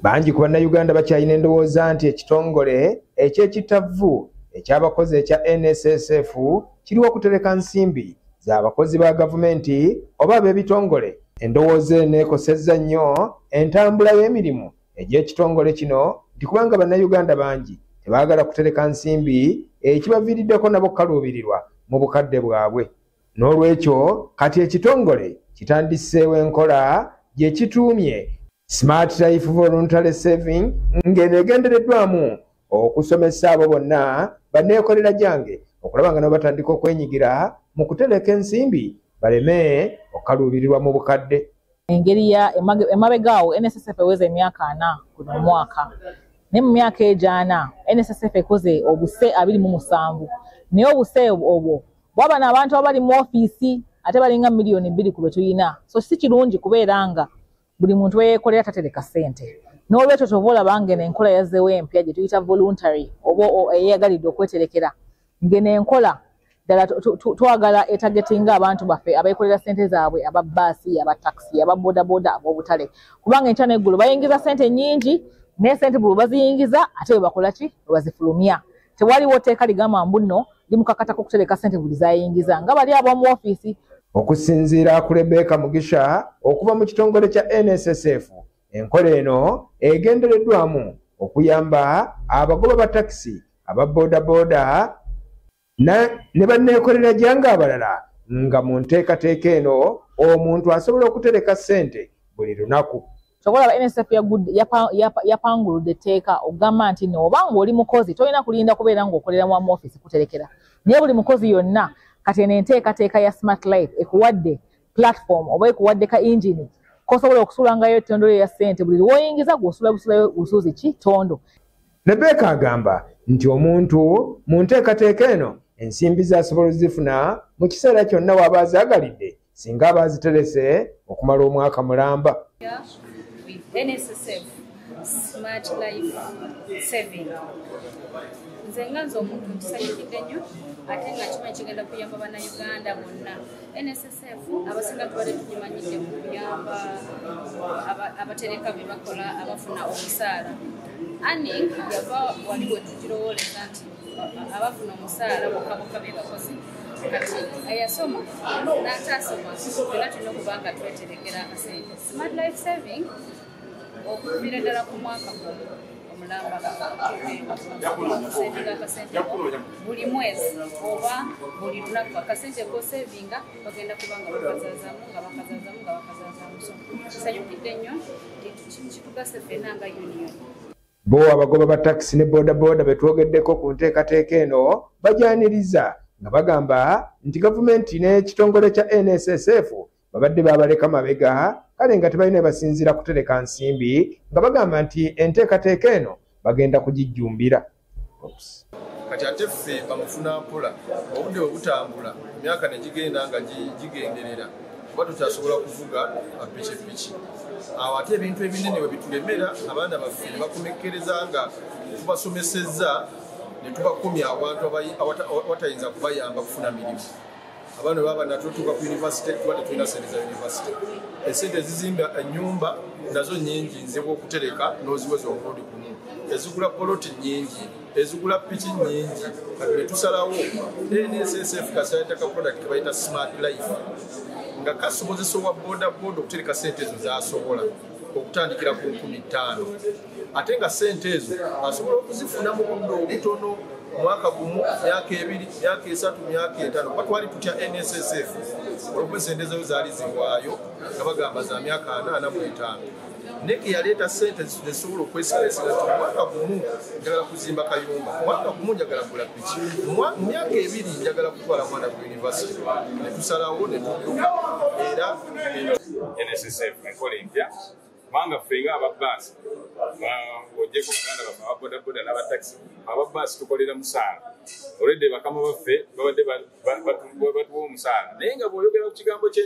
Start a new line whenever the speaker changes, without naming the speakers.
Bangi ku bannayuganda bakyalina endowooza nti ekitongole eky'ekitavvu ekyabakozi ekya NSSF kiriwo okutereka nsimbi z'abakozi ba gavumenti oba ab'ebitongole. Endowooza eno ekosezza nnyo entambula y'emirimu egy'ekitongole kino nti kubanga bannayuganda bangi tebaagala kutereka nsimbi ekibaviiriddeko nabo okukaluubirirwa mu bukadde bwabwe. N'olwekyo kati ekitongole kitandiseewo enkola gye kituumye Smart Life Voluntary Saving, ng'eno egendereddwamu okusomesa abo bonna banneekolera gyange okulaba nga nabo batandika okwenyigira mu kutereka ensimbi baleme okukaluubirirwa mu bukadde.
Engeri ya emabega awo, NSSF eweza emyaka 40 guno omwaka, naye mu myaka egyo 40 NSSF ekoze obuse 27, naye obuse obwo bwaba n'abantu abali mu ofiisi ate balinga 2 miliyoni ku be tuyina. So si kirungi kubeera nga buli muntu weyeekolera tatereka ssente. N'olwekyo kyova olaba ngeno enkola yazzeewo empya gye tuyita voluntary oba eyeyagalidde okweterekera, ngeno enkola ddala twagala etargetinga abantu baffe abeekolera ssente zaabwe, aba baasi, aba takisi, aba bodaboda, ab'obutale, kubanga enkya n'eggulo bayingiza ssente nnyingi, naye ssente bwe baziyingiza ate bwe bakola ki? Bwe bazifulumya. Tewaliwo tteeka ligamba mbu nno limukakatako okutereka ssente buli zayingiza nga bali ab'omu ofiisi.
Okusinziira ku Rebecca Mugisha okuva mu kitongole kya NSSF, enkola eno egendereddwamu okuyamba abagoba ba takisi, aba bodaboda ne banneekolera gyange abalala, nga mu nteekateeka eno omuntu asobola okutereka ssente buli lunaku.
Kyova olaba NSSF yapanguludde etteeka okugamba nti no oba ng'oli mukozi tolina kulinda kubeera ng'okolera mu ofiisi kuterekera, naye buli mukozi yonna. Kati eno enteekateeka ya Smart Life ekuwadde platform oba ekuwadde ka engine kosobola okusulangayo ettondo lyo ya ssente buli lwoyingiza, gw'osula busulayo busuuzi ki tondo.
Rebecca agamba nti omuntu mu nteekateeka eno ensimbi z'asobola ozifuna mu kiseera kyonna w'aba azaagalidde singa aba aziterese okumala omwaka mulamba.
With NSSF Smart Life Saving, nze nga nze omuntu nkisanyukidde nnyo, ate nga kimanyi kigenda kuyamba bannayuganda bonna. NSSF abasinga tubadde tugimanyidde mu kuyamba abatereka bye bakola, abafuna omusaala. Earning yava wali we tugirowooleza nti abafuna omusaala bokka bokka be bakozi. Kati eyasoma n'ataasoma byonna tulina okuba nga tweterekera akasente. Smart Life Saving, okuviira ddala ku mwaka gumu omulamba okusevinga akasente buli mwezi oba buli lunaku, akasente kosevinga bagenda kuba nga bakazaazamu, nga bakazaazamu, nga bakazaazamu. So kisanyukidde nnyo, kitugase ffenna nga union.
Bo abagoba ba takisi ne bodaboda be twogeddeko ku nteekateeka eno bajaniriza, nga bagamba nti gavumenti n'ekitongole kya NSSF babadde babaleka mabega, kale nga tebalina basinziira kutereka nsimbi, nga bagamba nti enteekateeka eno bagenda kugijjumbira.
Kati ate ffe bamufuna mpola, obudde bwe butambula, emyaka ne gigenda nga gigenderera, kuba tukyasobola kuvuga pikipiki awo. Ate ebintu ebinene bwe bitulemera, abaana baffe ne bakomekkereza nga tubasomesezza ne tubakomya awantu awatayinza kubayamba kufuna mirimu. Abaana baba natutuuka ku university, tuba tetulina sente za university. Esente ezizimba ennyumba nazo nyingi, nzibu okutereka n'oziweza omulundi gumu. Ezigula poloti nyingi, ezigula piki nyingi. Kati netusalawo NSSF kasayita ka product kebayita Smart Life, nga kasobozesa owa boda boda okutereka sente ezo zasobola okutandikira ku 5,000, ate nga sente ezo asobola okuzifuna mu budde obutono, mwaka gumu, myaka 2, myaka 3, myaka 5. Kuba twali tutya NSSF olwokuba esente zayo zaali zirwayo, nga bagamba za myaka 40, 45, naye ke yaleeta sente nezisobola okwesigasira nti mwaka gumu njagala kuzimba kayumba, mwaka gumu njagala gula piki, mu myaka 2 njagala kutwala mwana ku university. Netusalawo netudduka era.
NSSF enkola empya, kubanga ffe nga ababaasi, ng'ogyeko baganda baffe ababodaboda n'abatakisi, ababaasi tukolera musaala. Olwedde bakama baffe babadde batuwa omusaala, naye nga bw'oyogera ku kigambo kye